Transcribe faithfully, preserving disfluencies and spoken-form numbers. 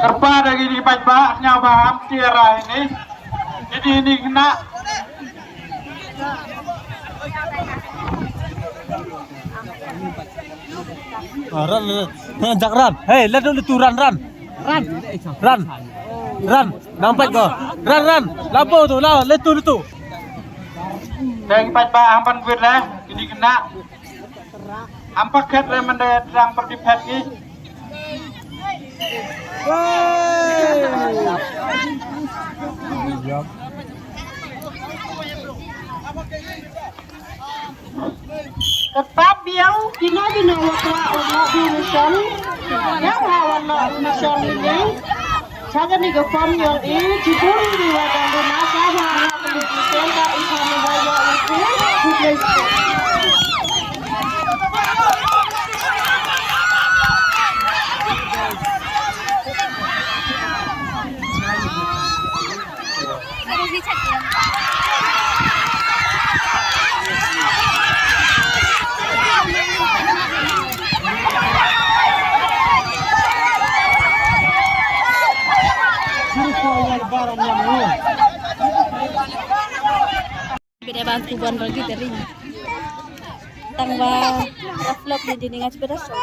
Kyrpad ïa kine ki paidbah, sngewbha ham tiar ïa ine. Ine, ine khynnah. Ah, run, run, run, jak run. Hei, leit tu, leit tu, run, run. Run. Run. Run. Nampak ko. Run, run. Lampau tu, la, leit tu, leit tu. Dang pat ba, ham pan kwit lah. Ine khynnah. Ham pakhet lah, mending terang perdiphet ni. Kyrpad biang kino kino wa kwah u noh mission. Ïa wa wan noh mission ni. Cha kane ka form ïoh i jibun ni wa dang duna sa ha ha ka mission ka i kha ni wa ïoh i ku. Bida ba ku ban ragi tering. Tang ba flop ni dini ngach bida so.